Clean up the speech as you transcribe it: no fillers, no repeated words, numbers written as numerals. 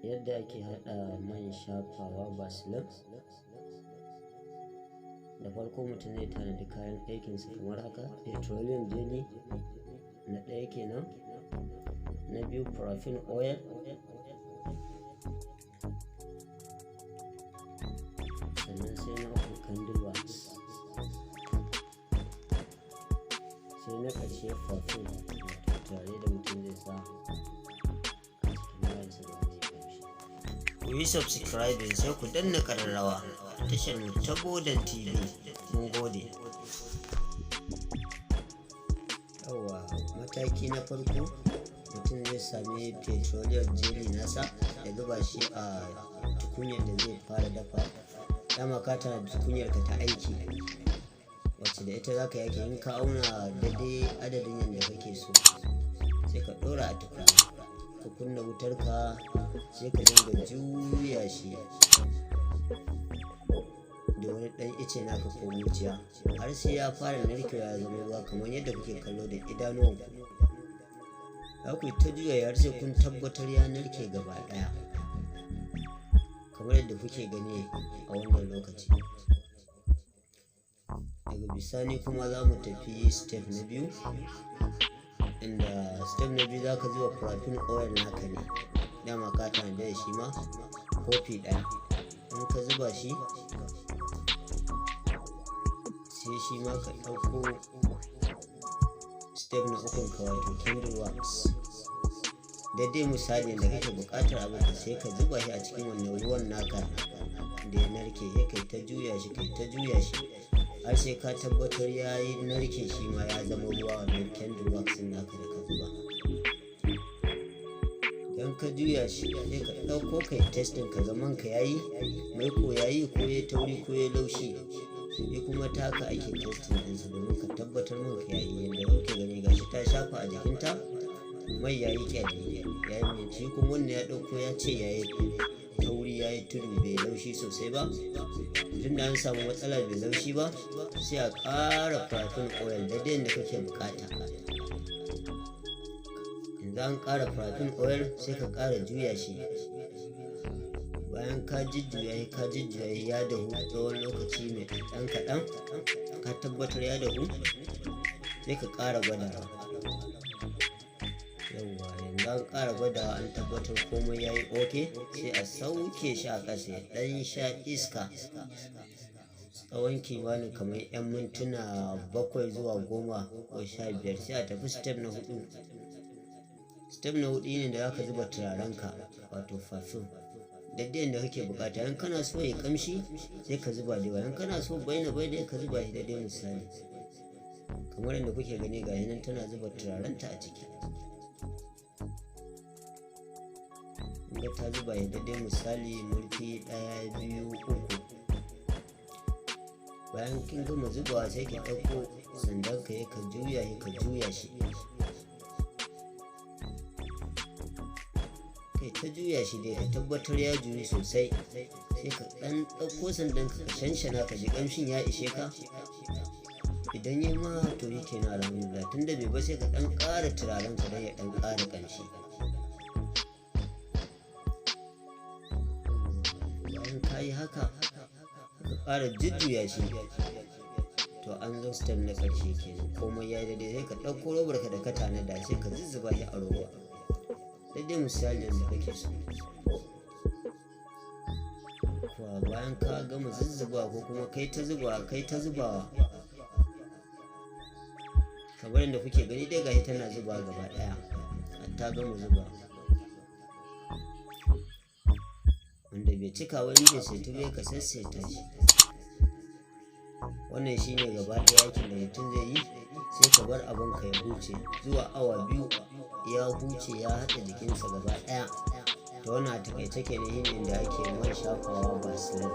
Yadda ake haɗa man shafawa Vaseline. Da farko mutum zai tanadi kayan aikinsa kamar haka: petroleum jelly na ɗaya kenan, na biyu paraffin oil, sannan sai na uku candle wax, sai na ƙarshe perfume, wato turare da mutum zai sa a cikin bayansa domin ya ƙamshi. Ku yi subscribing, sai ku danna ƙararrawa, tashar mu ta Bodan TV. Mun gode. Yawwa, mataki na farko, mutum zai sami petroleum jelly nasa ya zuba shi a tukunyar da zai fara dafa. Dama ka tanadi tukunyar ka ta aiki, wacce da ita zaka yake. In ka auna daidai adadin yadda kake so, sai ka ɗora a tukunya, ka kunna wutar ka, sai ka dinga juya shi da wani ɗan ice naka ko muciya, har sai ya fara narkewa ya zama ruwa kamar yadda kuke kallo da idanuwanku. Za ku yi ta juya har sai kun tabbatar ya narke gaba ɗaya, kamar yadda kuke gani a wannan lokaci. Daga bisani kuma za mu tafi step na biyu, inda step na biyu za ka zuba paraffin oil naka ne, dama ka tanada da shi ma, kofi ɗaya. In ka zuba shi, sai shi ma ka ɗauko step na ukun ka, wato candle wax. Daidai misalin da kake buƙatar abin ka, sai ka zuba shi a cikin wannan ruwan naka da ya narke. Sai kai ta juya shi, kai ta juya shi, har sai ka tabbatar ya yi narke shi ma ya zama ruwa, wannan candle wax ɗin naka da ka zuba. Idan ka juya shi, sai ka ɗauko kai testing, ka ga man ka yayi maiko, yayi ko ya tauri ko ya laushi. Shi kuma ta haka ake testing ɗinsa domin ka tabbatar man ka yayi. Yadda kuke gani, gashi ta shafa a jikinta, mai yayi ƙyalli, yayi mai. Shi kuma wannan ya ɗauko, ya ce yayi tauri, yayi tudu, bai laushi sosai ba. Tunda an samu matsala bai laushi ba, sai a ƙara paraffin oil daidai yadda kake buƙata. Yanzu an ƙara paraffin oil, sai ka ƙara juya shi. Bayan ka jujjuya shi, ka jujjuya shi, ya dahu tsawon lokaci mai ɗan kaɗan, ka tabbatar ya dahu, sai ka ƙara gwadawa. Yawwa, yanzu an ƙara gwadawa, an tabbatar komai ya yi okay, sai a sauke shi a ƙasa ya ɗan sha iska tsawon kimanin kamar 'yan mintuna 7 zuwa 10 ko 15. Sai a tafi step na huɗu. Step na huɗu ne da zaka zuba turarenka, wato perfume, daidai yadda kake bukata. In kana so ya kamshi, sai ka zuba da yawa. In kana so baina baina, ka zuba shi daidai misali, kamar yadda kuke gani. Ga nan tana zuba turarenta a ciki. Ga ta zuba ya daidai misali, murfi ɗaya, biyu, uku. Bayan kin gama zubawa, sai ki ɗauko sandan ka, ka juya shi, ka juya shi, kai ta juya shi dai, ka tabbatar ya juyi sosai. Sai ka ɗan ɗauko sandan ka, ka shanshana, ka ji ƙamshin ya ishe ka. Idan ya ma, to shi kenan, alhamdulillah. Tunda bai ba, sai ka ɗan ƙara turaren ka don ya ɗan ƙara ƙamshi. Bayan ka yi haka, ka ƙara jujjuya shi, to an zo step na ƙarshe kenan. Komai ya daidai, sai ka ɗauko robar ka da ka tanada, sai ka zuzzuba shi a roba daidai misalin da kake so. Kuwa bayan ka gama zuzzuba, ko kuma kai ta zubawa, kai ta zubawa, kamar yadda kuke gani dai, gashi tana zubawa gaba ɗaya, har ta gama zuba. Wanda bai cika wani bai saitu bai, ka sassaita shi. Wannan shine gaba ɗaya aikin da mutum zai yi. Sai ka bar abin ka ya huce zuwa awa 2, ya huce, ya haɗa jikinsa gaba ɗaya. To, wannan a taƙaice kenan shine da ake man shafawa Vaseline.